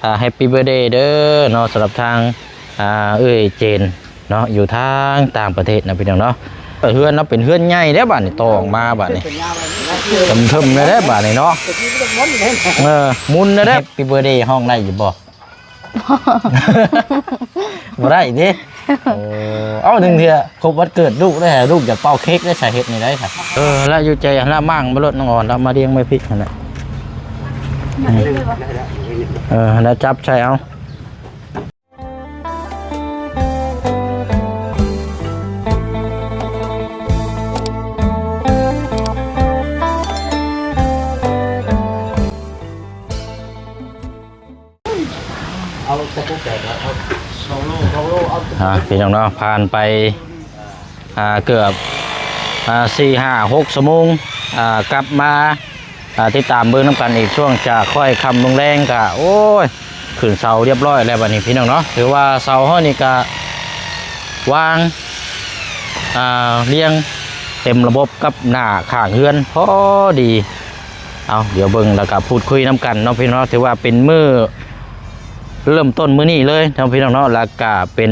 ອ່າ Happy Birthday ເດີເນາະ ສຳລັບທາງ ອ່າ ເອື້ອຍເຈນເນາະ ຢູ່ທາງຕ່າງປະເທດນະພີ່ນ້ອງເນາະ. ເຮືອນເນາະ ເປັນເຮືອນໃຫຍ່ເດ້ບາດນີ້ ຕໍ່ອອກມາບາດນີ້ ເຖິມໆ ເລີຍເດ້ບາດນີ້ເນາະ. ເອີ ໝຸນເລີຍເດ້. Happy Birthday ຮ້ອງໄດ້ຢູ່ບໍ່? ບໍ່ໄດ້ຕິ? ເອີ ເອົາ ໜຶ່ງເທື່ອຄົບວັນເກີດລູກໄດ້ ລູກຢາກເປົ່າເຄັກໄດ້ ສາເຮັດນີ້ໄດ້. ເອີ ແລ້ວຢູ່ໃຈຫັ້ນລະ ມ້າງມາໂລດ ນ້ອງອອນ ແລ້ວມາລຽງໄມ້ພິກຫັ້ນແຫຼະ. ເອີ ຫັ້ນແຫຼະ ຈັບໃສ່ເອົາ. ອ່າ ພີ່ນ້ອງເນາະ ຜ່ານໄປ ອ່າ ເກືອບ ອ່າ ສີ່ ຫ້າ ຫົກ ຊົ່ວໂມງ ອ່າ ກັບມາ ອ່າ ຕິດຕາມເບິ່ງນຳກັນອີກ ຊ່ວງຈາກຄ້ອຍຄ່ຳລົງແລງກະ ໂອ້ຍ ຂຶ້ນເສົາຮຽບຮ້ອຍແລ້ວບັດນີ້ ພີ່ນ້ອງເນາະ. ຖືວ່າເສົາເຮົານີ້ກະວາງ ອ່າ ລຽງເຕັມລະບົບກັບໜ້າຂ້າງເຮືອນພໍດີ. ເອົາ ດຽວເບິ່ງແລ້ວກະພູດຄຸຍນຳກັນເນາະ ພີ່ນ້ອງເນາະ. ຖືວ່າເປັນມື້ເລີ່ມຕົ້ນມື້ນີ້ເລີຍເນາະ ພີ່ນ້ອງເນາະ ແລ້ວກະເປັນ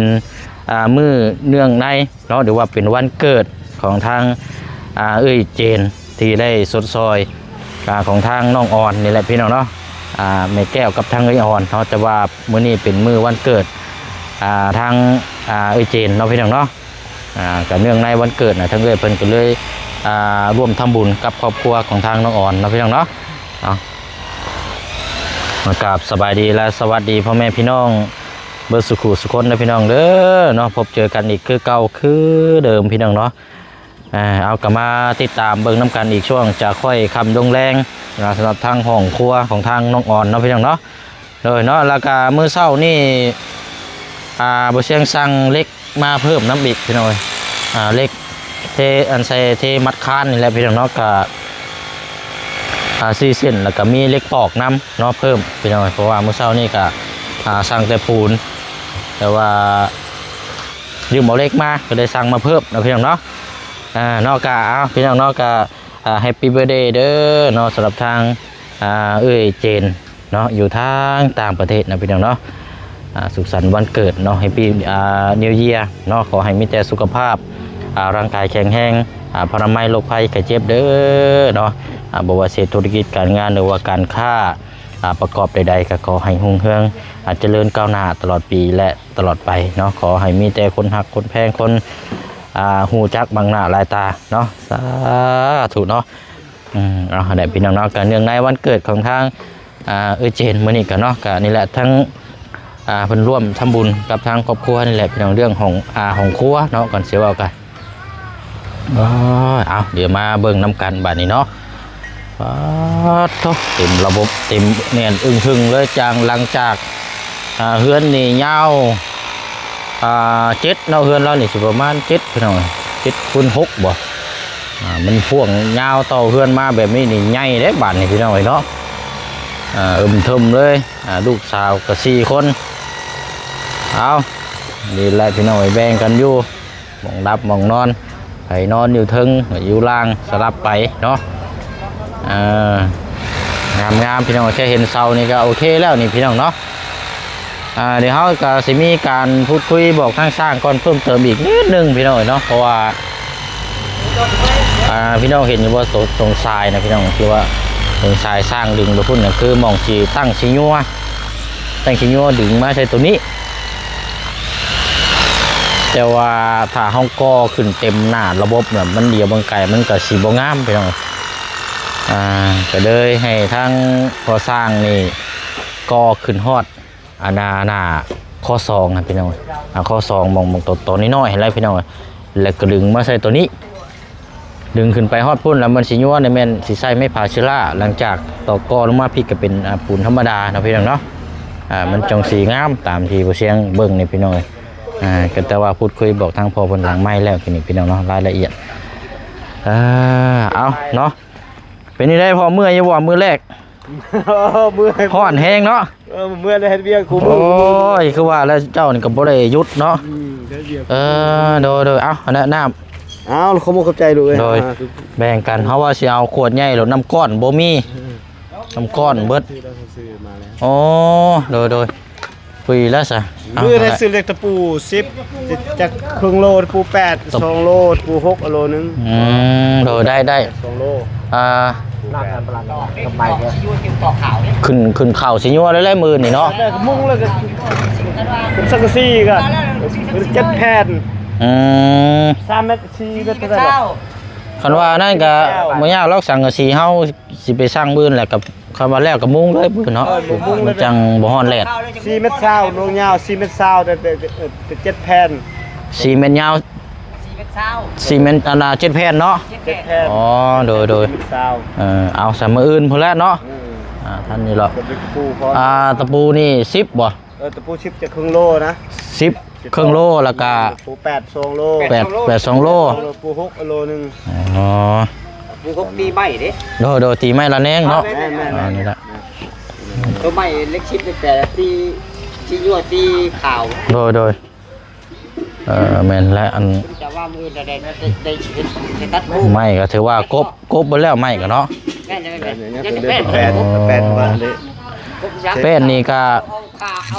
ອ່າ ມື້ເນື່ອງໃນເນາະ ຫຼືວ່າເປັນວັນເກີດຂອງທາງ ອ່າ ເອື້ອຍເຈນ ທີ່ໄດ້ຊົດຊ່ອຍ ອ່າ ຂອງທາງນ້ອງອອນນີ້ແຫຼະ ພີ່ນ້ອງເນາະ. ອ່າ ແມ່ແກ້ວກັບທາງເອື້ອຍອອນເນາະ ແຕ່ວ່າມື້ນີ້ເປັນມື້ວັນເກີດ ອ່າ ທາງ ອ່າ ເອື້ອຍເຈນເນາະ ພີ່ນ້ອງເນາະ. ອ່າ ກະເນື່ອງໃນວັນເກີດນະ ທາງເອື້ອຍເພິ່ນກໍເລີຍ ອ່າ ຮ່ວມທຳບຸນກັບຄອບຄົວຂອງທາງນ້ອງອອນເນາະ ພີ່ນ້ອງເນາະ. ເອົາ ມາກາບສະບາຍດີ ແລະ ສະຫວັດດີພໍ່ແມ່ພີ່ນ້ອງເບິດສູ່ຄູ່ສູ່ຄົນເດີ ພີ່ນ້ອງເດີເນາະ. ພົບເຈີກັນອີກຄືເກົ່າຄືເດີມ ພີ່ນ້ອງເນາະ. ເອົາ ກໍມາຕິດຕາມເບິ່ງນຳກັນອີກ ຊ່ວງຈາກຄ້ອຍຄ່ຳລົງແລງ ສຳລັບທາງຫ້ອງຄົວຂອງທາງນ້ອງອອນເນາະ ພີ່ນ້ອງເນາະ. ໂດຍເນາະ ແລ້ວກະມື້ເຊົ້ານີ້ ອ່າ ບໍ່ຊຽງສັ່ງເຫຼັກມາເພີ່ມນຳອີກ ພີ່ນ້ອງເອີຍ. ອ່າ ເຫຼັກເທ ອັນໃສ່ເທມັດຄານນີ້ແຫຼະ ພີ່ນ້ອງເນາະ. ກະ ອ່າ ສີ່ເສັ້ນ ແລ້ວກະມີເຫຼັກຕອກນຳເນາະ ເພີ່ມ ພີ່ນ້ອງເອີຍ. ເພາະວ່າມື້ເຊົ້ານີ້ກະ ອ່າ ສັ່ງແຕ່ປູນ ແຕ່ວ່າ ຢືມເອົາເຫຼັກມາ ກໍເລີຍສັ່ງມາເພີ່ມເນາະ ພີ່ນ້ອງເນາະ. ອ່າ ເນາະ ກະ ເອົາ ພີ່ນ້ອງເນາະ ກະ ອ່າ Happy Birthday ເດີເນາະ ສຳລັບທາງ ອ່າ ເອື້ອຍເຈນເນາະ ຢູ່ທາງຕ່າງປະເທດນະ ພີ່ນ້ອງເນາະ. ອ່າ ສຸກສັນວັນເກີດເນາະ Happy ອ່າ New Year ເນາະ. ຂໍໃຫ້ມີແຕ່ສຸຂະພາບ ອ່າ ຮ່າງກາຍແຂງແຮງ ອ່າ ພະລານາໄມ ໂລກໄພໄຂ້ເຈັບເດີເນາະ. ອ່າ ບໍ່ວ່າເຮັດທຸລະກິດການງານ ຫຼືວ່າການຄ້າ ອ່າ ປະກອບໃດໆ ກໍຂໍໃຫ້ຮຸ່ງເຮືອງ ອ່າ ຈະເລີນກ້າວໜ້າຕະຫຼອດປີ ແລະ ຕະຫຼອດໄປເນາະ. ຂໍໃຫ້ມີແຕ່ຄົນຮັກຄົນແພງ ຄົນ ອ່າ ຮູ້ຈັກບັງໜ້າຫຼາຍຕາເນາະ. ສາທຸເນາະ. ອືມ ເອົາ ຫັ້ນແຫຼະ ພີ່ນ້ອງເນາະ ກະເນື່ອງໃນວັນເກີດຂອງທາງ ອ່າ ເອື້ອຍເຈນມື້ນີ້ກະເນາະ ກະນີ້ແຫຼະ ທັງ ອ່າ ເພິ່ນຮ່ວມທຳບຸນກັບທາງຄອບຄົວນີ້ແຫຼະ ພີ່ນ້ອງ ເລື່ອງຂອງ ອ່າ ຫ້ອງຄົວເນາະ ກ່ອນຊິເວົ້າກະ ໂອ້ຍ ເອົາ ດຽວມາເບິ່ງນຳກັນບາດນີ້ເນາະ. ປາດໂທ້ ເຕັມລະບົບ ເຕັມແໜ້ນອຶ້ງຮຶ່ງເລີຍ ຈາກ ຫຼັງຈາກ ອ່າ ເຮືອນນີ້ຍາວ ອ່າ ເຈັດເນາະ ເຮືອນລາວນີ້ຊິປະມານເຈັດ ພີ່ນ້ອງ ເຈັດຄູນຫົກບໍ່ ອ່າ ມັນພ່ວງຍາວຕໍ່ເຮືອນມາແບບນີ້ນີ້ ໃຫຍ່ເດ້ບາດນີ້ ພີ່ນ້ອງເອີຍເນາະ. ອ່າ ເອີ່ມເທິ່ມເລີຍ ອ່າ ລູກສາວກໍສີ່ຄົນ. ເອົາ ນີ້ແຫຼະ ພີ່ນ້ອງເອີຍ ແບ່ງກັນຢູ່ ໝ່ອງດັບໝ່ອງນອນ ໃຜນອນຢູ່ເທິງ ຢູ່ລ່າງ ສະຫຼັບໄປເນາະ. ເອີ ງາມໆ ພີ່ນ້ອງ ແຄ່ເຫັນເສົານີ້ກໍໂອເຄແລ້ວນີ້ ພີ່ນ້ອງເນາະ. ອ່າ ດຽວເຮົາກໍຊິມີການພູດຄຸຍບອກທາງຊ່າງກ່ອນເພີ່ມເຕີມອີກນິດໜຶ່ງ ພີ່ນ້ອງເອີຍເນາະ ເພາະວ່າ ອ່າ ພີ່ນ້ອງເຫັນຢູ່ບໍ່ ຕົງ ຕົງສາຍນະ ພີ່ນ້ອງ ທີ່ວ່າຕົງສາຍຊ່າງດຶງໄປພຸ້ນນະ ຄືໝ່ອງຊິຕັ້ງຊິຍົວ ຕັ້ງຊິຍົວດຶງມາໃສ່ຕົວນີ້. ແຕ່ວ່າຖ້າເຮົາກໍ່ຂຶ້ນເຕັມໜ້າລະບົບນະ ມັນດຽວເບິ່ງໄກມັນກໍຊິບໍ່ງາມ ພີ່ນ້ອງ. ອ່າ ກໍເລີຍໃຫ້ທາງພໍ່ຊ່າງນີ້ກໍ່ຂຶ້ນຮອດ ອັນນ່າ ໜ້າຂໍ້ສອງຫັ້ນ ພີ່ນ້ອງເອີຍ ອ່າ ຂໍ້ສອງ ໝ່ອງ ໝ່ອງໂຕ ໂຕນ້ອຍໆຫັ້ນແຫຼະ ພີ່ນ້ອງເອີຍ ແລ້ວກໍດຶງມາໃສ່ໂຕນີ້ ດຶງຂຶ້ນໄປຮອດພຸ້ນ ແລ້ວມັນຊິຍົວນີ້ແມ່ນຊິໃສ່ໄມ້ຜາເຊລາ ຫຼັງຈາກຕອກກໍ່ລົງມາພີ້ກໍເປັນ ອ່າ ປູນທຳມະດາເນາະ ພີ່ນ້ອງເນາະ. ອ່າ ມັນຈັ່ງຊິງາມຕາມທີ່ບໍ່ຊຽງເບິ່ງນີ້ ພີ່ນ້ອງເອີຍ. ອ່າ ກໍແຕ່ວ່າພູດຄຸຍບອກທາງພໍ່ເພິ່ນຫຼັງໄມແລ້ວ ທີນີ້ ພີ່ນ້ອງເນາະ ລາຍລະອຽດ ອ່າ ເອົາເນາະ. ເປັນຈັ່ງໃດພໍ່ ເມື່ອຍຢູ່ບໍ່ ມື້ແລກ? ເອີ ເມື່ອຍ ຮ້ອນແຮງເນາະ. ເອີ ເມື່ອຍໄດ້ເຮັດວຽກຄູ່ມື້. ໂອ້ຍ ຄືວ່າແລ້ວ ເຈົ້ານີ້ກໍບໍ່ໄດ້ຢຸດເນາະ. ອືມ ໄດ້ວຽກ. ເອີ ໂດຍໆ ເອົາ ອັນນັ້ນນ້ຳ. ເອົາ ຂໍຂອບໃຈລູກເອີຍ. ໂດຍ ອ່າ ແບ່ງກັນ ເຮົາວ່າຊິເອົາຂວດໃຫຍ່ໂລດ ນ້ຳກ້ອນບໍ່ມີ. ເອີ ນ້ຳກ້ອນເບິດ ຊື້ແລ້ວ ຊື້ມາແລ້ວ. ອໍ ໂດຍໆ ປຸຍແລ້ວຊະ. ເອົາ ມື້ໃດ ແລ້ວ ຊື້ເຫຼັກຕະປູສິບ ຈັກເຄິ່ງໂລ ຕະປູແປດ ສອງໂລ ຕະປູຫົກ ໂລໜຶ່ງ. ອືມ ໂດຍ ໄດ້ ໄດ້ ສອງໂລ. ອ່າ ຂຶ້ນ ຂຶ້ນເຂົ້າຊິຍົວແລ້ວແຫຼະມື້ນີ້ເນາະ. ແຕ່ກະມຸງແລ້ວກະເປັນສັງກະສີກະເຈັດແຜ່ນ. ອືມ ສາມແມັດ ສີ່ແມັດເທົ່າໃດລະ? ຄັນວ່ານັ້ນກະບໍ່ຍາກດອກ ສັງກະສີເຮົາ ຊິໄປສັ່ງມື້ອື່ນແຫຼະ ກັບ ຄຳວ່າແລ້ວກະມຸງເລີຍມື້ເນາະ. ເອີ ມຸງເລີຍ ມັນຈັ່ງບໍ່ຮ້ອນແດດ. ສີ່ແມັດຊາວ ລວງຍາວສີ່ແມັດຊາວ ແຕ່ ແຕ່ ແຕ່ ແຕ່ເຈັດແຜ່ນ. ສີ່ແມັດຍາວ ສີ່ແມັດຊາວ ສີ່ແມັດ ອັນນ່າ ເຈັດແຜ່ນເນາະ. ເຈັດແຜ່ນ. ອໍ ໂດຍໆ ສີ່ແມັດຊາວ. ເອີ ເອົາ ສຳມື້ອື່ນພຸ້ນແຫຼະເນາະ. ອືມ ອ່າ ທັນຢູ່ດອກ. ກະເປັນຕະປູພໍ ອ່າ ຕະປູນີ້ສິບບໍ່? ເອີ ຕະປູສິບ ຈະເຄິ່ງໂລນະ. ສິບ ເຄິ່ງໂລ ແລ້ວກະ ຕະປູແປດ ສອງໂລ ແປດ ແປດ ສອງໂລ ສອງໂລ ຕະປູຫົກ ໂລໜຶ່ງ. ອໍ ຕະປູຫົກຕີໄມ້ເດ້. ໂດຍໆ ຕີໄມ້ລະແນງເນາະ. ແມ່ນໆໆ ອ່າ ນີ້ລະ ໂຕໄມ້ເຫຼັກສິບ ເຫຼັກແປດ ຕີ ຕີຍົວ ຕີຂາວ. ໂດຍໆ ເອີ ແມ່ນແຫຼະ ອັນ ຈະວ່າມື້ອື່ນໄດ້ ໄດ້ ໄດ້ ໄດ້ ໄດ້ຕັດໂຄງ. ໄມ້ກະຖືວ່າກົບ ກົບເບິດແລ້ວໄມ້ກະເນາະ. ແມ່ນໆໆ ຍັງແປນ ແປນ ແປນວ່າເດ້ ແປ້ນນີ້ກະ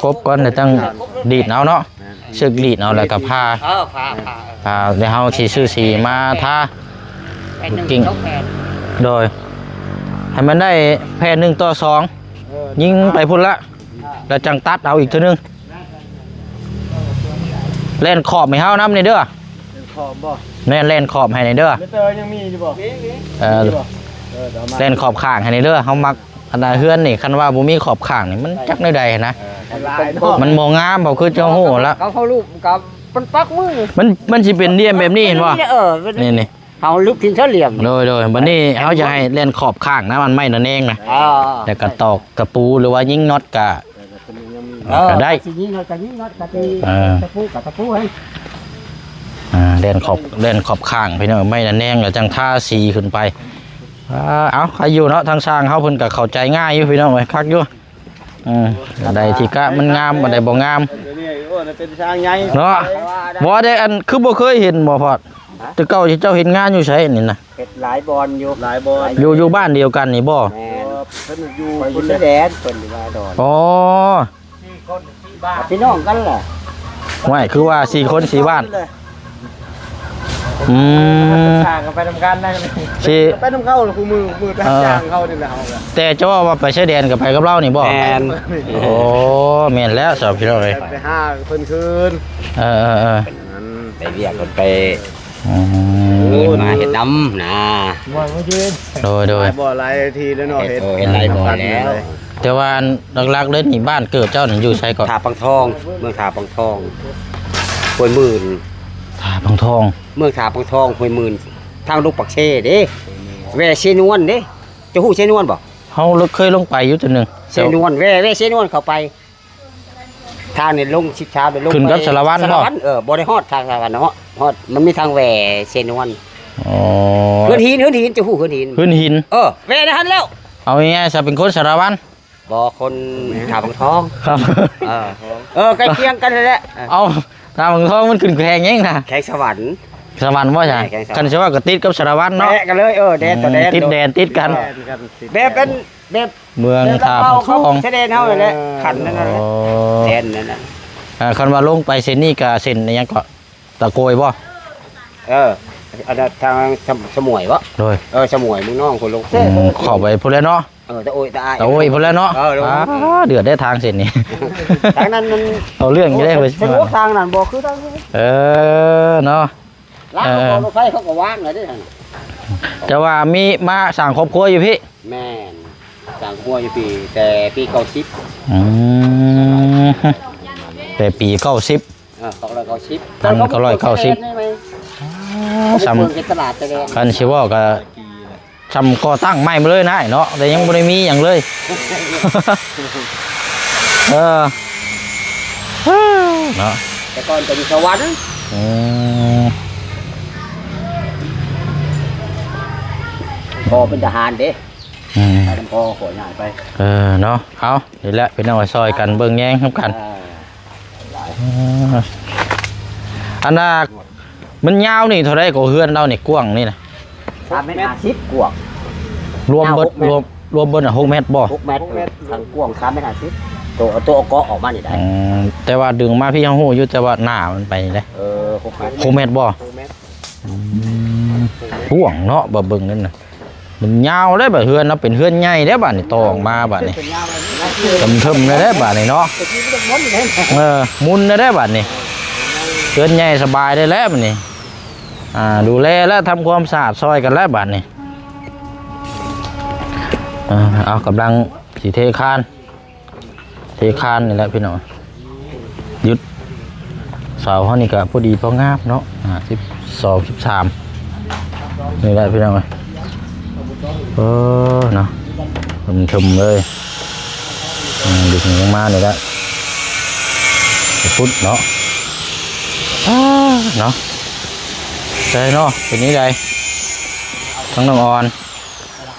ກົບກ່ອນ ແລ້ວຈັ່ງດີດເອົາເນາະ. ເຊືອກດີດເອົາ ແລ້ວກະຜ່າ ເອີ ຜ່າ ຜ່າ ແລ້ວເຮົາຊິຊື້ສີມາທາ ແຜ່ນໜຶ່ງ ກິ່ງ ສອງແຜ່ນ. ໂດຍ ໃຫ້ມັນໄດ້ແຜ່ນໜຶ່ງຕໍ່ສອງ ເອີ ຍິງໄປພຸ້ນລະ ແລ້ວຈັ່ງຕັດເອົາອີກເທື່ອໜຶ່ງ. ແລ່ນຂອບໃຫ້ເຮົານຳນີ້ເດີ. ແລ່ນຂອບບໍ່? ແມ່ນ ແລ່ນຂອບໃຫ້ແດ່ເດີ. ແມ່ນແຕ່ຍັງມີຢູ່ບໍ່? ມີ ມີ ເອີ ມີບໍ່? ເອີ ເອົາມາ ແລ່ນຂອບຂ້າງໃຫ້ແດ່ເດີ. ເຮົາມັກ ອັນນ່າ ເຮືອນນີ້ ຄັນວ່າບໍ່ມີຂອບຂ້າງນີ້ ມັນຈັກແນວໃດຫັ້ນນະ. ເອີ ມັນບໍ່ງາມ ເຮົາຄືເຈົ້າຮູ້ລະ ເຂົາເຂົ້າຮູບກັບມັນປັກມື ມັນ ມັນຊິເປັນຫຼ່ຽມແບບນີ້ ເຫັນບໍ່? ນີ້ ນີ້ ເອີ ນີ້ ນີ້ ເຮົາລຶກຖິ່ນສາມຫຼ່ຽມ. ໂດຍໆ ບັດນີ້ເຮົາຈະໃຫ້ແລ່ນຂອບຂ້າງນະ ມັນໄມ້ນະແນງນະ. ເອີ ແລ້ວກະຕອກຕະປູ ຫຼືວ່າຍິງນັອດກະ ເອີ ກະໄດ້ ຊິຍິງນັອດກະຍິງນັອດ ກະຕີ ເອີ ຕະປູກະຕະປູຫັ້ນ. ອ່າ ແລ່ນຂອບ ແລ່ນຂອບຂ້າງພີ່ນ້ອງ ໄມ້ນະແນງ ແລ້ວຈັ່ງທາສີຂຶ້ນໄປ. ອ່າ ເອົາ ໃຄຢູ່ເນາະ ທາງຊ່າງເຮົາເພິ່ນກະເຂົ້າໃຈງ່າຍຢູ່ພີ່ນ້ອງເອີຍ ຄັກຢູ່. ອືມ ອັນໃດທີ່ກະມັນງາມ ອັນໃດບໍ່ງາມ ໂອ້ ເປັນຊ່າງໃຫຍ່ເນາະ. ບໍ່ໄດ້ ອັນ ຄືບໍ່ເຄີຍເຫັນບໍ່ພອດ? ແຕ່ເກົ່າເຈົ້າເຮັດງານຢູ່ໃສນີ້ນະ? ເຮັດຫຼາຍບ່ອນຢູ່ ຫຼາຍບ່ອນ. ຢູ່ ຢູ່ບ້ານດຽວກັນນີ້ບໍ່? ແມ່ນ ເພິ່ນຢູ່ ເພິ່ນຢູ່ຊາຍແດນ ເພິ່ນຢູ່ວ່າດອນ. ອໍ ພີ່ນ້ອງກັນແຫຼະ. ຫ້ວຍ ຄືວ່າສີ່ຄົນສີ່ບ້ານ. ອືມ ສ້າງກັນໄປນຳກັນໄດ້ ຊິໄປນຳເຂົາລະ ຄູ່ມື້ ມື້ໄປຮັບຈ້າງເຂົານີ້ແຫຼະເຮົາກະ. ແຕ່ຈະເວົ້າວ່າໄປຊາຍແດນກະໄປກັບລາວນີ້ບໍ່? ແມ່ນ. ໂອ້ ແມ່ນແລ້ວຊະພີ່ນ້ອງເອີຍ ໄປຫາເພິ່ນຄືນ. ເອີໆໆ ໄປວຽກເພິ່ນໄປ ອືມ ເອີ ມາເຮັດນຳນະ. ໂດຍໆ ຫຼາຍບໍ່ ຫຼາຍທີ່ແລ້ວເນາະ ເຮັດ ເອີ ເຮັດຫຼາຍບ່ອນແລ້ວ. ແຕ່ວ່າອັນຫຼັກໆເລີຍນີ້ ບ້ານເກີດເຈົ້ານັ້ນຢູ່ໃສເກາະ? ທ່າປັງທອງ ເມືອງທ່າປັງທອງ ຫ້ວຍໝື່ນ. ທ່າປັງທອງ ເມືອງທ່າປັງທອງ ຫ້ວຍໝື່ນ ທາງລົງປາກເຊເດ້ ແວ່ເຊນວນເດ້. ເຈົ້າຮູ້ເຊນວນບໍ່? ເຮົາເຄີຍລົງໄປຢູ່ເທື່ອໜຶ່ງ ເຊນວນ ແວ່ ແວ່ເຊນວນເຂົ້າໄປ. ທາງນີ້ລົງສິບສາມ ລົງຂຶ້ນກັບສາລະວັນບໍ່? ສາລະວັນ ເອີ ບໍ່ໄດ້ຮອດທາງສາລະວັນ ຮອດ ຮອດ ມັນມີທາງແວ່ເຊນວນ. ອໍ ເຮືອນຫີນ ເຮືອນຫີນ ເຈົ້າຮູ້ເຮືອນຫີນ? ເຮືອນຫີນ ເອີ ແວ່ໃນຫັ້ນແລ້ວ. ເອົາງ່າຍໆ ຊະເປັນຄົນສາລະວັນ. ບໍ່ ຄົນທ່າວັງທອງ. ຄັບ ເອີ ເອີ ໃກ້ຄຽງກັນຫັ້ນແຫຼະ. ເອົາ ທ່າວັງທອງມັນຂຶ້ນແຂວງຫຍັງນະ? ແຂວງສະຫວັນ. ສະຫວັນບໍ່ຊະ? ແຂວງສະຫວັນ. ຄັນຊິວ່າກະຕິດກັບສາລະວັນເນາະ. ແຕະກັນເລີຍ ເອີ ແດນຕໍ່ແດນ ຕິດແດນຕິດກັນ. ແບບອັນ ແບບເມືອງທ່າວັງທອງ ຊາຍແດນເຮົາຫັ້ນແຫຼະ ຂັ້ນນັ້ນນະ. ອໍ ແດນນັ້ນນະ. ອ່າ ຄັນວ່າລົງໄປເສັ້ນນີ້ກະເສັ້ນຫຍັງເກາະ? ຕະໂກຍບໍ່? ເອີ ອັນນັ້ນທາງສະ ສະໝວຍບໍ່? ໂດຍ ເອີ ສະໝວຍເມືອງນອງພຸ້ນລົງ. ອືມ ເຂົ້າໄປພຸ້ນແຫຼະເນາະ. ເອີ ຕະໂອຍ ຕະອາຍ ຕະໂອຍພຸ້ນແຫຼະເນາະ. ເອີ ອ່າ ເດືອດໄດ້ທາງເສັ້ນນີ້ ທາງນັ້ນມັນ ເອົາເລື່ອງຢູ່ເດ້. ໂອ້ຍ ເອີ ທາງນັ້ນບໍ່ຄືທາງນີ້ ເອີ ເນາະ. ລາວ ເອີ ບໍ່ ລົດໄຟເຂົາກະວາງແລ້ວເດ້. ແຕ່ວ່າມີມາສ້າງຄອບຄົວຢູ່ພີ້? ແມ່ນ ສ້າງຄົວຢູ່ພີ້ ແຕ່ປີເກົ້າສິບ. ອືມ ແຕ່ປີເກົ້າສິບ ເອີ ພັນເກົ້າຮ້ອຍເກົ້າສິບ ພັນເກົ້າຮ້ອຍເກົ້າສິບ. ເອີ ສ່ຳ ເປັນຕະຫຼາດແຕ່ແດງ ຄັນຊິເວົ້າກະ ສ່ຳກໍ່ຕັ້ງໃໝ່ໝົດເລີຍນາຍເນາະ ແຕ່ຍັງບໍ່ໄດ້ມີຫຍັງເລີຍ. ເອີ ເນາະ ແຕ່ກ່ອນເປັນສະຫວັນ. ອືມ ພໍ່ເປັນທະຫານເດ້. ອືມ ໃຫ້ນຳພໍ່ຂໍຍ້າຍໄປ. ເອີ ເນາະ ເອົາ ນີ້ແຫຼະ ພີ່ນ້ອງ ຊ່ອຍກັນເບິ່ງແຍງນຳກັນ. ເອີ ອັນນ່າ ມັນຍາວນີ້ເທົ່າໃດກໍ ເຮືອນລາວນີ້ກວ້າງນີ້ນະ? ສາມແມັດຫ້າສິບກວ່າ ລວມເບິດ ຍາວຫົກແມັດ ລວມ ລວມເບິດນະ ຫົກແມັດບໍ່? ຫົກແມັດ ທາງກວ້າງສາມແມັດຫ້າສິບ ໂຕ ໂຕເກາະອອກມານີ້ໄດ້. ອືມ ແຕ່ວ່າດຶງມາພີ້ເຮົາຮູ້ຢູ່ ແຕ່ວ່າໜ້າມັນໄປນີ້ເດ້. ເອີ ຫົກແມັດ ຫົກແມັດບໍ່? ຫົກແມັດ. ອືມ ກວ້າງເນາະ ບໍ່ເບິ່ງນັ້ນນະ ມັນຍາວເດ້. ບາດເຮືອນເນາະ ເປັນເຮືອນໃຫຍ່ເດ້ ບາດນີ້ ຕໍ່ອອກມາບາດນີ້ ເປັນຍາວເລີຍ ເຖິມເລີຍເດ້ບາດນີ້ເນາະ. ເອີ ໝຸ່ນເດ້ບາດນີ້ ເຮືອນໃຫຍ່ສະບາຍໄດ້ແລ້ວບາດນີ້. ອ່າ ດູແລແລະ ທຳຄວາມສະອາດຊ່ອຍກັນແລ້ວບາດນີ້. ເອີ ເອົາ ກຳລັງຊິເທຄານ ເທຄານນີ້ແຫຼະພີ່ນ້ອງ. ຢຸດ ເສົາເຮົານີ້ກະພໍດີພໍງາມເນາະ ຫ້າສິບສອງ ສິບສາມ ນີ້ແຫຼະພີ່ນ້ອງເອີຍ. ເອີ ເນາະ ເຖິມໆ ເລີຍ. ອືມ ດຶງລົງມານີ້ແຫຼະ ພຸດເນາະ. ອາ ເນາະ ໃສ່ເນາະ ເປັນນີ້ໃດ ທັງນ້ອງອ່ອນ.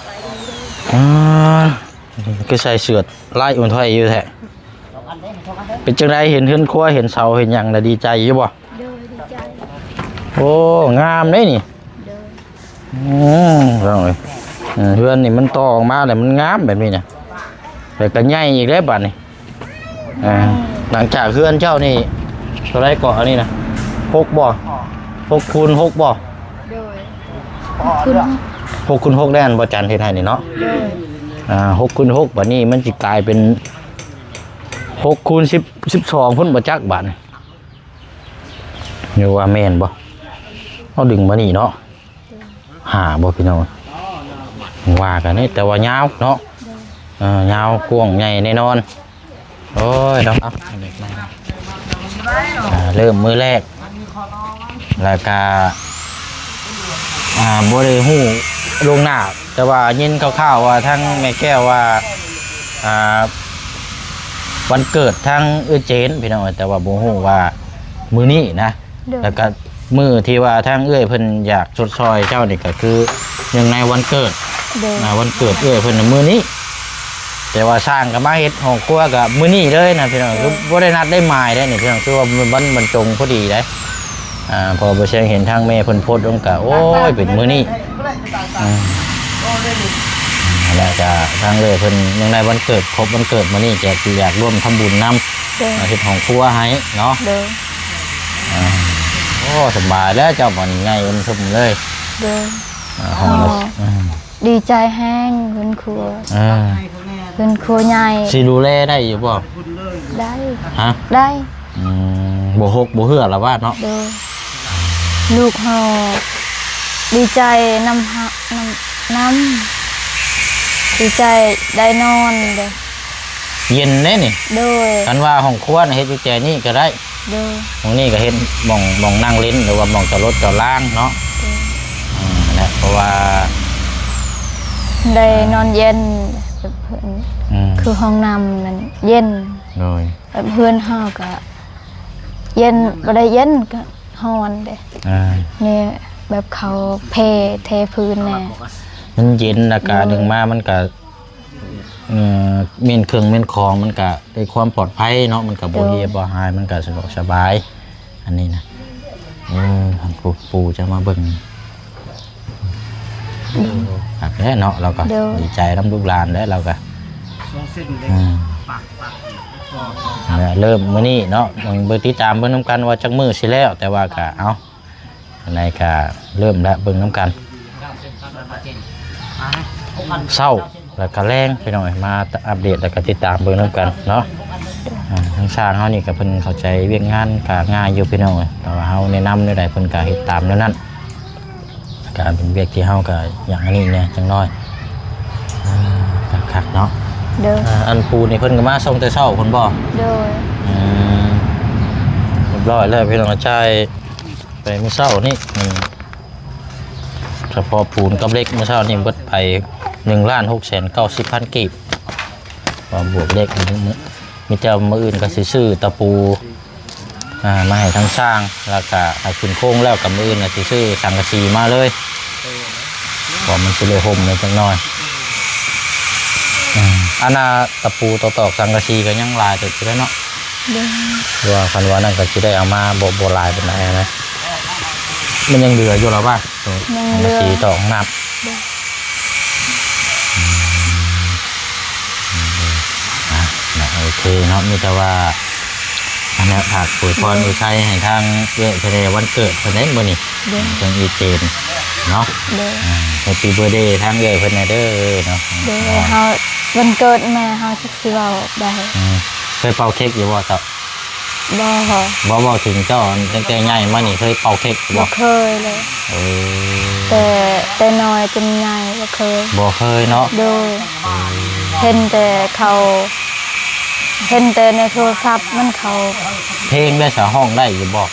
ອາ ຄືໃສ່ເສື້ອລາຍອຸ່ນໄທຢູ່ແທ້. ເປັນຈັ່ງໃດ ເຫັນເຮືອນຄົວ ເຫັນເສົາ ເຫັນຫຍັງລະດີໃຈຢູ່ບໍ່? ໂດຍ ດີໃຈ. ໂອ້ ງາມເດ້ນີ້. ໂດຍ. ອືມ ພີ່ນ້ອງເອີຍ ເຮືອນນີ້ມັນຕໍ່ອອກມາແລ້ວມັນງາມແບບນີ້ນະ ແລ້ວກະໃຫຍ່ອີກເດ້ບາດນີ້. ອ່າ ຫຼັງຈາກເຮືອນເຈົ້ານີ້ເທົ່າໃດເກາະ ອັນນີ້ນະ ຫົກບໍ່? ຫົກຄູນຫົກບໍ່? ໂດຍ ຫົກຄູນຫົກ ຫົກຄູນຫົກ ແລ້ວອັນບໍ່ຈັນເຮັດໃຫ້ນີ້ເນາະ. ໂດຍ. ອ່າ ຫົກຄູນຫົກ ບາດນີ້ມັນຊິກາຍເປັນຫົກຄູນສິບ ສິບສອງພຸ້ນບໍ່ຈັກບາດນີ້. ຢູ່ວ່າແມ່ນບໍ່? ເອົາດຶງມານີ້ເນາະ. ໂດຍ. ຫ້າບໍ່ພີ່ນ້ອງ? ວ່າກັນນີ້ ແຕ່ວ່າຍາວເນາະ. ໂດຍ. ເອີ ຍາວກວ້າງໃຫຍ່ແນ່ນອນ. ໂອ້ຍ ເນາະ ອ່າ ເລີ່ມມື້ແລກ ແລ້ວກະ ອ່າ ບໍ່ໄດ້ຮູ້ລ່ວງໜ້າ ແຕ່ວ່າຍິນຄ່າວໆວ່າທາງແມ່ແກ້ວວ່າ ອ່າ ວັນເກີດທາງເອື້ອຍເຈນພີ່ນ້ອງ ແຕ່ວ່າບໍ່ຮູ້ວ່າມື້ນີ້ນະ. ໂດຍ. ແລ້ວກະມື້ທີ່ວ່າທາງເອື້ອຍເພິ່ນຢາກຊົດຊ່ອຍເຈົ້ານີ້ ກະຄືເນື່ອງໃນວັນເກີດ. ໂດຍ. ນະ ວັນເກີດເອື້ອຍເພິ່ນນະມື້ນີ້ ແຕ່ວ່າຊ່າງກະມາເຮັດຫ້ອງຄົວກະມື້ນີ້ເລີຍນະພີ່ນ້ອງ. ໂດຍ. ຄືບໍ່ໄດ້ນັດໄດ້ໝາຍເດ້ນີ້ພີ່ນ້ອງ ຄືວ່າມັນບັນ ບັນຈົງພໍດີເດ້. ອ່າ ເພາະວ່າບໍ່ແຊງເຫັນທາງແມ່ເພິ່ນໂພສລົງກະ ໂອ້ຍ ເປັນມື້ນີ້. ອືມ ແລ້ວກະທາງເອື້ອຍເພິ່ນເນື່ອງໃນວັນເກີດ ຄົບວັນເກີດມື້ນີ້ ກະຊິຢາກຮ່ວມທຳບຸນນຳ. ໂດຍ. ອ່າ ເຮັດຫ້ອງຄົວໃຫ້ເນາະ. ໂດຍ. ອ່າ ໂອ້ ສະບາຍແລ້ວເຈົ້າ ບັດນີ້ໃຫຍ່ເປັນຊຸມເລີຍ. ໂດຍ. ອ່າ ຫ້ອງ ໂອ້ ອືມ ດີໃຈແຮງ ເຮືອນຄົວ. ເອີ ເຮືອນຄົວໃຫຍ່ ຊິດູແລໄດ້ຢູ່ບໍ່? ໄດ້. ຮະ? ໄດ້. ອືມ ບໍ່ຫົກບໍ່ເຫືອລະວ່າເນາະ. ໂດຍ. ລູກເຮົາດີໃຈນຳ ນຳ ນຳ ດີໃຈໄດ້ນອນເດ້. ເຢັນເດ້ນີ້. ໂດຍ. ຄັນວ່າຫ້ອງຄົວນະເຮັດຢູ່ແຈນີ້ກະໄດ້. ໂດຍ. ໝ່ອງນີ້ກະເຮັດໝ່ອງ ໝ່ອງນັ່ງຫຼິ້ນ ຫຼືວ່າໝ່ອງຈອດລົດຈອດລາງເນາະ. ໂດຍ. ອືມ ແຫຼະ ເພາະວ່າໄດ້ນອນເຢັນ ອືມ ຄືຫ້ອງນ້ຳນັ້ນເຢັນ. ໂດຍ. ແບບເຮືອນເຮົາກະເຢັນ ບໍ່ໄດ້ເຢັນກະຮ້ອນເດ້. ອ່າ ນີ້ແບບເຂົາເພ ເທພື້ນແດ່ ມັນເຢັນ ແລ້ວກະ ໂດຍ ດຶງມາມັນກະ ເອີ ເໝັນເຄື່ອງເໝັນຂອງ ມັນກະໄດ້ຄວາມປອດໄພເນາະ ມັນກະບໍ່ ໂດຍ ຮຽບບໍ່ຫາຍ ມັນກະສະດວກສະບາຍ ອັນນີ້ນະ. ເອີ ທາງປູ່ ປູ່ຈະມາເບິ່ງ ໂດຍ ຄັກແທ້ເນາະ ລາວກະ ໂດຍ ດີໃຈນຳລູກຫຼານແຫຼະ ລາວກະ ອືມ ແລະເລີ່ມມື້ນີ້ເນາະ ເບິ່ງ ເບິ່ງຕິດຕາມເບິ່ງນຳກັນວ່າຈັກມື້ຊິແລ້ວ ແຕ່ວ່າກະ ເອົາ ອັນໃດກະເລີ່ມລະ ເບິ່ງນຳກັນ ເຊົ້າ ແລ້ວກະແລງ ພີ່ນ້ອງເອີຍ ມາອັບເດດ ແລ້ວກະຕິດຕາມເບິ່ງນຳກັນເນາະ. ອ່າ ທາງຊ່າງເຮົານີ້ກະເພິ່ນເຂົ້າໃຈວຽກງານກະງ່າຍຢູ່ ພີ່ນ້ອງເອີຍ ແຕ່ວ່າເຮົາແນະນຳແນວໃດ ເພິ່ນກະເຮັດຕາມແນວນັ້ນ ກະເປັນວຽກທີ່ເຮົາກະຢາກອັນນີ້ແດ່ຈັກໜ້ອຍ. ອ່າ ຄັກໆ ເນາະ. ໂດຍ. ອ່າ ອັນປູນີ້ເພິ່ນກະມາສົ່ງແຕ່ເຊົ້າພຸ້ນບໍ່? ໂດຍ. ອືມ ຮຽບຮ້ອຍແລ້ວ ພີ່ນ້ອງ ຈ່າຍ ໄປມື້ເຊົ້ານີ້ ອືມ ສະເພາະປູນກັບເຫຼັກມື້ເຊົ້ານີ້ເບິດໄປໜຶ່ງລ້ານຫົກແສນເກົ້າສິບພັນກີບ ວ່າບວກເຫຼັກ ມີແຕ່ມື້ອື່ນກະຊິຊື້ຕະປູ ອ່າ ມາໃຫ້ທາງຊ່າງ ແລ້ວກະຖ້າຂຶ້ນໂຄງແລ້ວກະມື້ອື່ນກະຊິຊື້ສັງກະສີມາເລີຍ ເພາະມັນຊິໄດ້ຮົ່ມແດ່ຈັກໜ້ອຍ. ອືມ ອັນນ່າ ຕະປູຕອກ ຕອກສັງກະສີກະຍັງຫຼາຍເຕີບຢູ່ເດ້ເນາະ. ໂດຍ. ວ່າຄັນວ່ານັ້ນກະຊິໄດ້ເອົາມາບໍ່ ບໍ່ຫຼາຍປານໃດຫັ້ນນະ ມັນຍັງເຫຼືອຢູ່ລະວ່າ ຍັງເຫຼືອ ສັງກະສີຕອກຫ້ອງນ້ຳ. ໂດຍ. ອືມ ໂອເຄເນາະ ມີແຕ່ວ່າ ອັນນັ້ນ ຝາກອວຍພອນ ໂດຍ ອວຍໄຊໃຫ້ທາງເອື້ອຍເພິ່ນແດ່ ວັນເກີດເພິ່ນເດ້ມື້ນີ້ ໂດຍ ທາງອີເຈນເນາະ ໂດຍ ອ່າ Happy Birthday ທາງເອື້ອຍເພິ່ນແດ່ເດີເນາະ ໂດຍ ອ່າ ເຮົາ ວັນເກີດແມ່ເຮົາ ຈັກຊິເວົ້າໄດ້ ອືມ ເຄີຍເປົ່າເຄັກຢູ່ບໍ່ເຈົ້າ? ບໍ່ ບໍ່ ເວົ້າເຖິງເຈົ້າ ຕັ້ງແຕ່ໃຫຍ່ມານີ້ ເຄີຍເປົ່າເຄັກບໍ່? ບໍ່ເຄີຍເລີຍ ເອີ ແຕ່ ແຕ່ນ້ອຍຈົນໃຫຍ່ ບໍ່ເຄີຍ ບໍ່ເຄີຍເນາະ ໂດຍ ເອີ ເຫັນແຕ່ເຂົາ ເຫັນແຕ່ໃນໂທລະສັບມັນເຂົາ ເພງໄດ້ສະ ຮ້ອງໄດ້ຢູ່ບໍ່?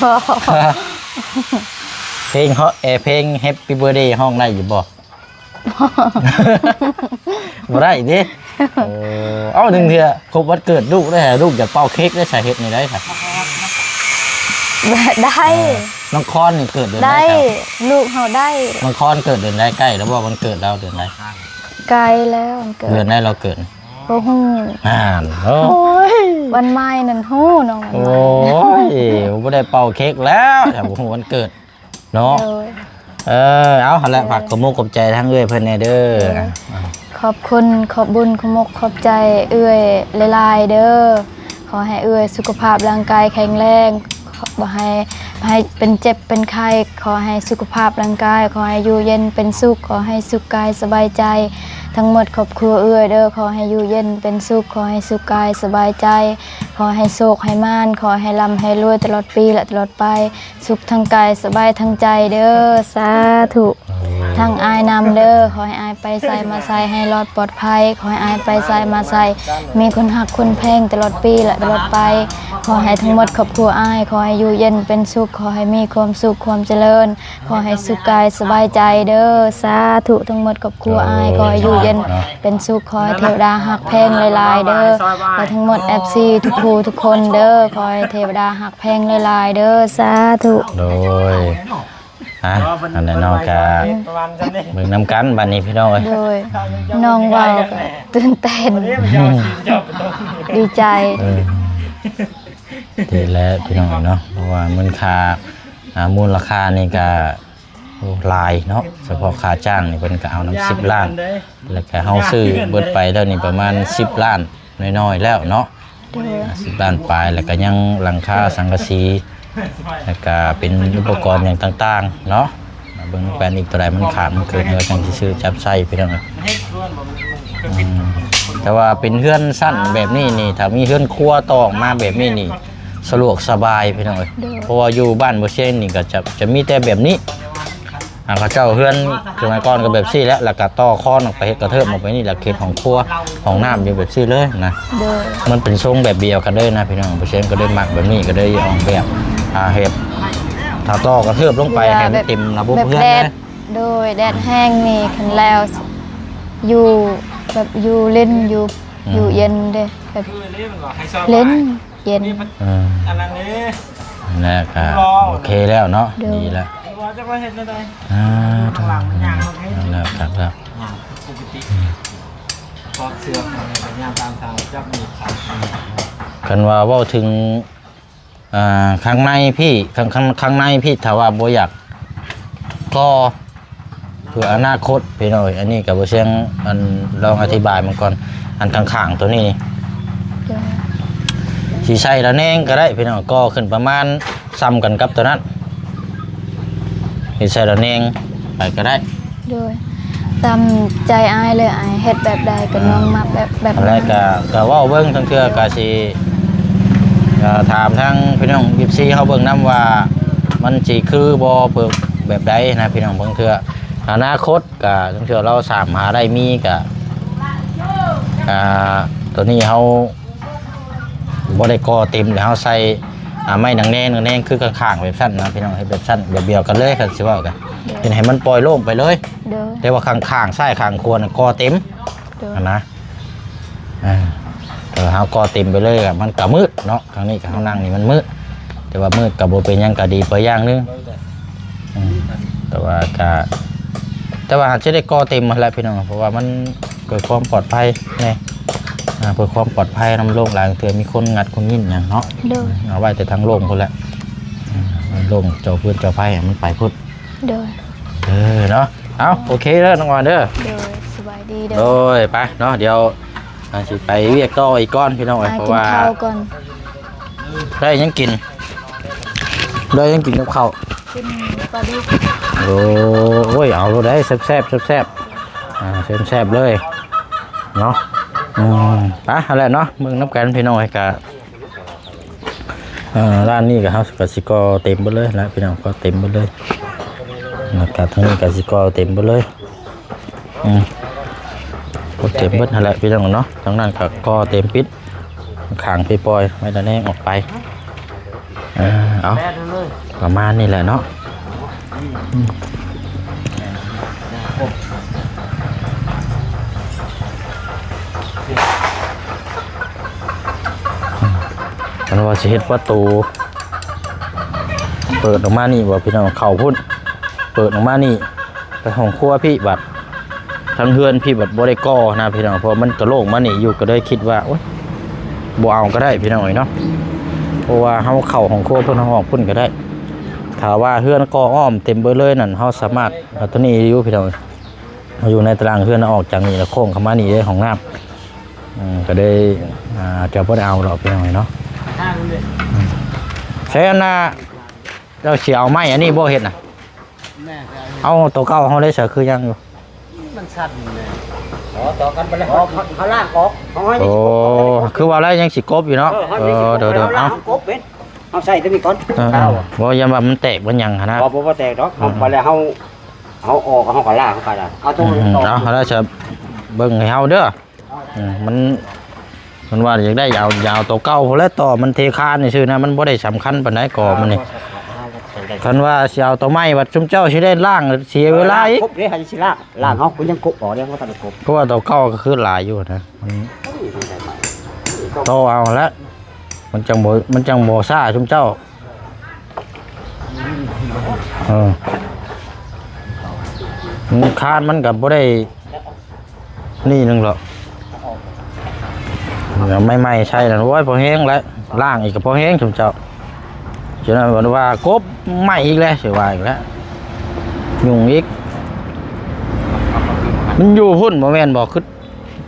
ບໍ່ ເພງເຮາະ ເອ ເພງ Happy Birthday ຮ້ອງໄດ້ຢູ່ບໍ່? ບໍ່ໄດ້ຕິ ເອີ ເອົ້າ ໜຶ່ງເທື່ອຄົບວັນເກີດລູກໄດ້ ລູກຢາກເປົ່າເຄັກໄດ້ ສາເຮັດແນວໃດ ໄດ້ ເອີ ນ້ອງຄອນນີ້ເກີດເດືອນໃດ? ໄດ້ ລູກເຮົາໄດ້ ນ້ອງຄອນເກີດເດືອນໃດ? ໃກ້ແລ້ວບໍ່ ວັນເກີດລາວເດືອນໃດ? ໃກ້ແລ້ວວັນເກີດ ເດືອນໃດລາວເກີດ? ບໍ່ຮູ້ ຫັ້ນ ໂອ້ຍ ວັນໃໝ່ນັ້ນຮູ້ ນ້ອງ ໂອ້ຍ ບໍ່ໄດ້ເປົ່າເຄັກແລ້ວ ຖ້າບໍ່ຮູ້ວັນເກີດເນາະ ໂດຍ ເອີ ເອົາ ຫັ້ນແຫຼະ ໂດຍ ຝາກຂອບມຸກຂອບໃຈທາງເອື້ອຍເພິ່ນແດ່ເດີ ໂດຍ ອ່າ ຂອບຄຸນ ຂອບບຸນ ຂອບມຸກຂອບໃຈເອື້ອຍຫຼາຍໆເດີ ຂໍໃຫ້ເອື້ອຍສຸຂະພາບຮ່າງກາຍແຂງແຮງ ບໍ່ໃຫ້ ໃຫ້ເປັນເຈັບເປັນໄຂ້ ຂໍໃຫ້ສຸຂະພາບຮ່າງກາຍ ຂໍໃຫ້ຢູ່ເຢັນເປັນສຸກ ຂໍໃຫ້ສຸກກາຍສະບາຍໃຈ ທັງໝົດຄອບຄົວເອື້ອຍເດີ ຂໍໃຫ້ຢູ່ເຢັນເປັນສຸກ ຂໍໃຫ້ສຸກກາຍສະບາຍໃຈ ຂໍໃຫ້ໂຊກໃຫ້ໝານ ຂໍໃຫ້ລ່ຳໃຫ້ລວຍຕະຫຼອດປີ ແລະ ຕະຫຼອດໄປ ສຸກທັງກາຍສະບາຍທັງໃຈເດີ ສາທຸ ທັງອ້າຍນຳເດີ ຂໍໃຫ້ອ້າຍໄປໃສມາໃສໃຫ້ລອດປອດໄພ ຂໍໃຫ້ອ້າຍໄປໃສມາໃສມີຄົນຮັກຄົນແພງຕະຫຼອດປີ ແລະ ຕະຫຼອດໄປ ຂໍໃຫ້ທັງໝົດຄອບຄົວອ້າຍ ຂໍໃຫ້ຢູ່ເຢັນເປັນສຸກ ຂໍໃຫ້ມີຄວາມສຸກຄວາມຈະເລີນ ຂໍໃຫ້ສຸກກາຍສະບາຍໃຈເດີ ສາທຸ ທັງໝົດຄອບຄົວອ້າຍ ໂດຍ ຂໍໃຫ້ຢູ່ເຢັນເປັນສຸກ ຂໍໃຫ້ເທວະດາຮັກແພງຫຼາຍໆເດີ ແລະ ທັງໝົດເອັຟຊີທຸກຜູ້ທຸກຄົນເດີ ຂໍໃຫ້ເທວະດາຮັກແພງຫຼາຍໆເດີ ສາທຸ ໂດຍ ອ່ະ ອັນນັ້ນເນາະ ກະເບິ່ງນຳກັນບັດນີ້ພີ່ນ້ອງເອີຍ ໂດຍ ນ້ອງເວົ້າກະຕື່ນເຕັ້ນ ດີໃຈ ເອີ ນີ້ແຫຼະພີ່ນ້ອງເນາະ ເພາະວ່າມູນຄ່າ ອ່າ ມູນລະຄ່ານີ້ກະ ໂອ້ ຫຼາຍເນາະ ສະເພາະຄ່າຈ້າງນີ້ເພິ່ນກະເອົານຳສິບລ້ານ ແລ້ວກະເຮົາຊື້ເບິດໄປແລ້ວນີ້ປະມານສິບລ້ານໜ້ອຍໆແລ້ວເນາະ ໂດຍ ສິບລ້ານປາຍ ແລ້ວກະຍັງຫຼັງຄາສັງກະສີ ແລ້ວກະເປັນອຸປະກອນຫຍັງຕ່າງໆເນາະ ມາເບິ່ງນຳກັນອີກ ໂຕໃດມັນຂາດມັນເກີນ ເຮົາຈັ່ງຊິຊື້ຈັບໃສ່ພີ່ນ້ອງເອີຍ ອືມ ແຕ່ວ່າເປັນເຮືອນຊັ້ນແບບນີ້ນີ້ ຖ້າມີເຮືອນຄົວຕໍ່ອອກມາແບບນີ້ນີ້ ສະດວກສະບາຍພີ່ນ້ອງເອີຍ ໂດຍ ເພາະວ່າຢູ່ບ້ານບໍ່ຊຽງນີ້ກະຈະ ຈະມີແຕ່ແບບນີ້ ອ່າ ເຂົາເຈົ້າເຮືອນສະໄໝກ່ອນກະແບບຊີ້ແຫຼະ ແລ້ວກະຕໍ່ຄອນອອກໄປ ເຮັດກະເທີບອອກໄປນີ້ ແລ້ວເຮັດຫ້ອງຄົວຫ້ອງນ້ຳຢູ່ແບບຊີ້ເລີຍນະ ໂດຍ ມັນເປັນຊົງແບບດຽວກັນເລີຍນະພີ່ນ້ອງ ເປີເຊັນກະເລີຍມັກແບບນີ້ ກະເລີຍອອກແບບ ອ່າ ເຮັດ ຖ້າຕໍ່ກະເທີບລົງໄປໃຫ້ມັນເຕັມລະບົບເຮືອນເລີຍ ໂດຍ ແດດແຮງນີ້ຄັນແລ້ວ ຢູ່ແບບຢູ່ຫຼິ້ນ ຢູ່ ອືມ ຢູ່ເຢັນເດ້ ແບບຫຼິ້ນ ເຢັນ ເອີ ອັນນັ້ນເດ້ ແລ້ວກະໂອເຄແລ້ວເນາະ ໂດຍ ດີແລ້ວ ວ່າຈະວ່າເຮັດແນວໃດ ອ່າ ຂ້າງຫຼັງມັນຍ່າງລົງເຮັດ ແລ້ວ ຄັກແລ້ວ ຍ່າງປົກກະຕິ ອືມ ຖອດເສື້ອ ຍ່າງຕາມທາງ ຈັບມີດ ຄັນວ່າເວົ້າເຖິງ ອ່າ ຂ້າງໃນພີ້ ຂ້າງ ຂ້າງ ຂ້າງໃນພີ້ ຖ້າວ່າບໍ່ຢາກກໍ່ ເພື່ອອະນາຄົດພີ່ນ້ອງເອີຍ ອັນນີ້ກະບໍ່ຊຽງ ອັນ ລອງອະທິບາຍມັນກ່ອນ ອັນຂ້າງໆໂຕນີ້ນີ້ ໂດຍ ຊິໃສ່ລະແນງກະໄດ້ພີ່ນ້ອງ ກໍ່ຂຶ້ນປະມານສ່ຳກັນກັບໂຕນັ້ນ ຊິໃສ່ລະແນງໄປກະໄດ້ ໂດຍ ຕາມໃຈອ້າຍເລີຍ ອ້າຍເຮັດແບບໃດກະ ອ່າ ນ້ອງມັກແບບ ແບບນັ້ນ ແລ້ວກະ ກະເວົ້າເບິ່ງ ລາງເທື່ອກະຊິ ເອີ ຖາມທາງພີ່ນ້ອງເອັຟຊີເຮົາເບິ່ງນຳວ່າ ມັນຊິຄືບໍ່ ແບບໃດນະພີ່ນ້ອງ ລາງເທື່ອອະນາຄົດ ກະ ລາງເທື່ອລາວສາມາດຫາໄດ້ມີກະ ອ່າ ໂຕນີ້ເຮົາບໍ່ໄດ້ກໍ່ເຕັມ ແລ້ວເຮົາໃສ່ ອ່າ ໄມ້ໜັງແໜງ ໜັງແໜງຄືຂ້າງໆແບບຊັ້ນນະພີ່ນ້ອງ ເຮັດແບບຊັ້ນ ແບບດຽວກັນເລີຍ ຄັນຊິເວົ້າກະ ໂດຍ ເຮັດໃຫ້ມັນປ່ອຍໂລ່ງໄປເລີຍ ໂດຍ ແຕ່ວ່າຂ້າງໆ ຊ້າຍຂ້າງຂວານີ້ກໍ່ເຕັມ ໂດຍ ຫັ້ນນະ ອ່າ ເອີ ເຮົາກໍ່ເຕັມໄປເລີຍ ມັນກະມືດເນາະ ທາງນີ້ກະເຮົານັ່ງນີ້ມັນມືດ ແຕ່ວ່າມືດກະບໍ່ເປັນຫຍັງ ກະດີໄປຢ່າງໜຶ່ງ ອືມ ແຕ່ວ່າກະ ແຕ່ວ່າອາດຈະໄດ້ກໍ່ເຕັມຫັ້ນແຫຼະພີ່ນ້ອງ ເພາະວ່າມັນເພື່ອຄວາມປອດໄພແດ່ ອ່າ ເພື່ອຄວາມປອດໄພນຳໂລກ ລາງເທື່ອມີຄົນງັດຄົນຍິ້ນຫຍັງເນາະ ໂດຍ ເອົາໄວ້ແຕ່ທາງໂລ່ງພຸ້ນແຫຼະ ອືມ ໂລ່ງ ເຈົ້າພື້ນເຈົ້າໄພໃຫ້ມັນໄປພຸ້ນ ໂດຍ ເອີ ເນາະ ເອົາ ໂອເຄເດີນ້ອງອອນເດີ ໂດຍ ສະບາຍດີເດີ ໂດຍ ໄປເນາະ ດຽວ ອ່າ ຊິໄປວຽກຕໍ່ອີກກ່ອນພີ່ນ້ອງເອີຍ ອ່າ ເພາະວ່າ ກິນເຂົ້າກ່ອນ ໄດ້ຫຍັງກິນ ໄດ້ຫຍັງກິນກັບເຂົ້າ ກິນປາດຸກ ໂອ້ ໂອ້ຍ ເອົາໂລດໄດ໋ ແຊບໆ ແຊບໆ ອ່າ ແຊບໆ ເລີຍເນາະ ອືມ ໄປຫັ້ນແຫຼະເນາະ ເບິ່ງນຳກັນພີ່ນ້ອງເອີຍ ກະ ເອີ່ ຮ້ານນີ້ກໍ ເຮົາກໍຊິກໍ່ເຕັມເບິດເລີຍແຫຼະພີ່ນ້ອງ ກໍ່ເຕັມເບິດເລີຍ ແລ້ວກໍທາງນີ້ກໍຊິກໍ່ເຕັມເບິດເລີຍ ອືມ ກໍ່ເຕັມເບິດຫັ້ນແຫຼະພີ່ນ້ອງເນາະ ທາງນັ້ນກໍກໍ່ເຕັມປິດ ຂ້າງໄປປ່ອຍໄວ້ຕາແນງອອກໄປ ເອີ ເອົາ ປະມານນີ້ແຫຼະເນາະ. ຄັນວ່າຊິເຮັດປະຕູ ເປີດອອກມານີ້ບໍ່ພີ່ນ້ອງ ເຂົ້າພຸ້ນ ເປີດອອກມານີ້ ໄປຫ້ອງຄົວພີ້ ບັດທາງເຮືອນພີ້ບັດບໍ່ໄດ້ກໍ່ນະພີ່ນ້ອງ ເພາະມັນກະໂລ່ງມານີ້ຢູ່ ກໍເລີຍຄິດວ່າ ໂອ້ຍ ບໍ່ເອົາກໍໄດ້ພີ່ນ້ອງເອີຍເນາະ ເພາະວ່າເຮົາເຂົ້າຫ້ອງຄົວເພິ່ນ ເຮົາອອກພຸ້ນກໍໄດ້ ຖ້າວ່າເຮືອນກໍ່ອ້ອມເຕັມເບີເລີຍນັ້ນ ເຮົາສາມາດເອົາຕົວນີ້ຢູ່ພີ່ນ້ອງ ເຮົາຢູ່ໃນຕາລາງເຮືອນ ເຮົາອອກຈາກນີ້ແລ້ວໂຄ້ງເຂົ້າມານີ້ເດ້ ຫ້ອງນ້ຳ ອືມ ກໍເລີຍ ອ່າ ຈະບໍ່ໄດ້ເອົາດອກພີ່ນ້ອງເອີຍເນາະ ອືມ ໃຊ້ອັນນ່າ ເຈົ້າຊິເອົາໄມ້ອັນນີ້ບໍ່ເຮັດນະ? ແມ່ນ ເອົາໂຕເກົ່າເຮົາໄດ້ໃສ ຄືຍັງຢູ່ ມັນສັ່ນແຫຼະ ອໍ ຕໍ່ກັນໄປແລ້ວ ອໍ ເຂົາ ເຂົາລ້າງອອກ ເຂົາໃຫ້ ໂອ້ ຄືວ່າແລ້ວຍັງຊິກົບຢູ່ເນາະ ເອີ ເຮົາຍັງຊິກົບ ເອີ ເດີໆ ເຮົາລ້າງ ເອົາ ເຮົາກົບເຫັນ ເຮົາໃສ່ຕົວນີ້ກ່ອນ ເອີ ເອົາ ບໍ່ຢ້ານວ່າມັນແຕກມັນຫຍັງຫັ້ນນະ ບໍ່ ບໍ່ ບໍ່ແຕກດອກ ເອີ ເຮົາໄປແລ້ວ ເຮົາ ເຮົາອອກ ເຮົາກໍລ້າງເຂົ້າໄປລະ ເອົາຕົວ ອືມ ຕໍ່ ເອົາ ແລ້ວຈະເບິ່ງໃຫ້ເຮົາເດີ ອືມ ມັນ ມັນວ່າຢາກໄດ້ ຢາວ ຢາວໂຕເກົ່າພຸ້ນແຫຼະ ຕໍ່ມັນເທຄານຊື່ໆນະ ມັນບໍ່ໄດ້ສຳຄັນປານໃດກໍມັນນີ້ ຄັນວ່າຊິເອົາໂຕໃໝ່ ບັດຊຸມເຈົ້າຊິໄດ້ລ້າງ ເສຍເວລາອີກ ຄົບເດ້ ໃຫ້ຊິລ້າງ ລ້າງເຮົາກໍຍັງຄົບບໍ່ ຍັງບໍ່ທັນໄດ້ຄົບ ເພາະວ່າໂຕເກົ່າກໍຄືຫຼາຍຢູ່ນະ ມັນ ຕໍ່ເອົາແຫຼະ ມັນຈັ່ງບໍ່ ມັນຈັ່ງບໍ່ຊ້າຊຸມເຈົ້າ ເອີ ມັນຄານມັນກໍບໍ່ໄດ້ ນີ້ໜຶ່ງດອກ ເອົາໃໝ່ໆໃສ່ນັ້ນ ໂອ້ຍ ພໍແຮງແລ້ວ ລ້າງອີກກໍພໍແຮງຊຸມເຈົ້າ ຈະນັ້ນວ່າກົບໃໝ່ອີກແລ້ວ ຊິວ່າອີກແລ້ວ ຫຍຸ້ງອີກ ມັນຢູ່ພຸ້ນບໍ່ແມ່ນບໍ່ ຄື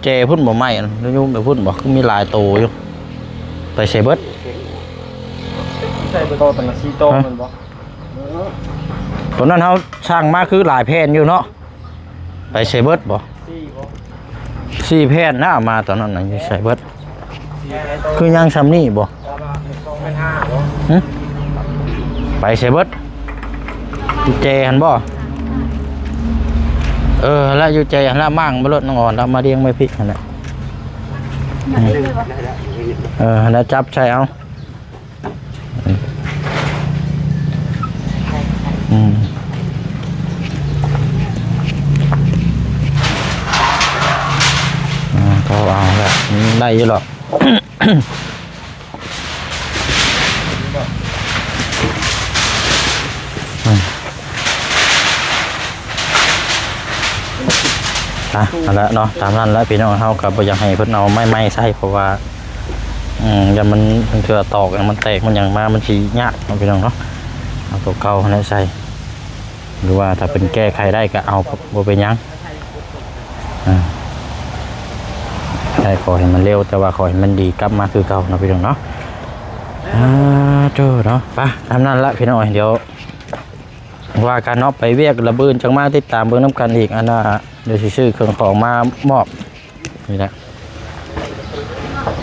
ແຈພຸ້ນບໍ່ໄໝ້ ຢູ່ໄປພຸ້ນບໍ່ ຄືມີຫຼາຍໂຕຢູ່ ໄປໃສເບິດ ໃສ່ເບິດ ຕໍ່ຕັ້ງສີ່ໂຕແມ່ນບໍ່? ຕົວນັ້ນເຮົາສັ່ງມາຄືຫຼາຍແຜ່ນຢູ່ເນາະ ໄປໃສເບິດບໍ່? ສີ່ບໍ່? ສີ່ແຜ່ນນະ ເອົາມາຕອນນັ້ນນະ ຢູ່ໃສເບິດ? ຄືຍັງຊ່ຳນີ້ບໍ່? ສອງພັນຫ້າບໍ່? ຫຶ? ໄປໃສເບິດ? ຢູ່ແຈຫັ້ນບໍ່? ເອີ ຫັ້ນລະ ຢູ່ແຈຫັ້ນລະ ມ້າງມາໂລດນ້ອງອອນ ເອົາມາລຽງໄວ້ພີ້ຫັ້ນແຫຼະ ເອີ ຫັ້ນລະ ຈັບໃສ່ເອົາ. ອືມ ອ່າ ກໍເອົາລະ ໄດ້ຢູ່ດອກ ອືມ. ອ່ະ ນັ້ນແຫຼະເນາະ ຕາມນັ້ນແຫຼະພີ່ນ້ອງ ເຮົາກໍບໍ່ຢາກໃຫ້ເພິ່ນເອົາໄມ້ໃໝ່ໃສ່ ເພາະວ່າ ອືມ ຢ້ານມັນ ເທື່ອຕອກ ມັນແຕກ ມັນຫຍັງມາ ມັນຊິຍາກເນາະພີ່ນ້ອງເນາະ ເອົາຕົວເກົ່າຫັ້ນແຫຼະໃສ່ ຫຼືວ່າຖ້າເພິ່ນແກ້ໄຂໄດ້ກໍເອົາ ບໍ່ເປັນຫຍັງ ອ່າ ໄດ້ ຂໍໃຫ້ມັນເລັວ ແຕ່ວ່າຂໍໃຫ້ມັນດີກັບມາຄືເກົ່າເນາະພີ່ນ້ອງເນາະ ສາທຸເນາະ ໄປ ຕາມນັ້ນແຫຼະພີ່ນ້ອງ ດຽວ ວ່າກັນເນາະ ໄປວຽກລະ ມື້ອື່ນຈັ່ງມາຕິດຕາມເບິ່ງນຳກັນອີກ ອັນນ່າ ດຽວຊິຊື້ເຄື່ອງຂອງມາມອບ ນີ້ແຫຼະ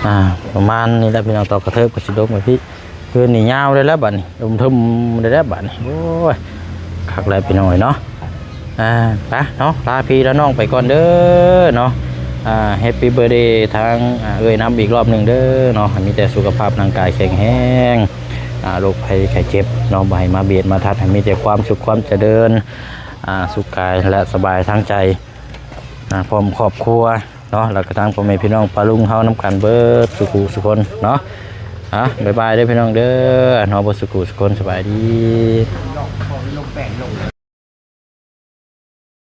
ອ່າ ປະມານນີ້ແຫຼະພີ່ນ້ອງ ຕໍ່ກະເທີບກໍຊິລົງໄປພີ້ ຄືນນີ້ຍາວໄດ້ແລ້ວບັດນີ້ ອຶມທຶມໄດ້ແລ້ວບັດນີ້ ໂອ້ຍ ຄັກແລ້ວພີ່ນ້ອງເອີຍເນາະ ອ່າ ໄປເນາະ ລາພີ່ລານ້ອງໄປກ່ອນເດີເນາະ ອ່າ Happy Birthday ທາງ ອ່າ ເອື້ອຍນຳອີກລອບໜຶ່ງເດີເນາະ ໃຫ້ມີແຕ່ສຸຂະພາບຮ່າງກາຍແຂງແຮງ ອ່າ ໂລກໄພໄຂ້ເຈັບເນາະ ບໍ່ໃຫ້ມາບຽດມາທັດ ໃຫ້ມີແຕ່ຄວາມສຸກຄວາມຈະເລີນ ອ່າ ສຸກກາຍ ແລະ ສະບາຍທາງໃຈ ອ່າ ພ້ອມຄອບຄົວເນາະ ແລ້ວກໍທັງພໍ່ແມ່ພີ່ນ້ອງປ້າລຸງເຮົານຳກັນເບິດສູ່ຜູ້ສູ່ຄົນເນາະ ອ່າ ບາຍບາຍເດີພີ່ນ້ອງເດີເນາະ ເບິດສູ່ຜູ້ສູ່ຄົນ ສະບາຍດີ.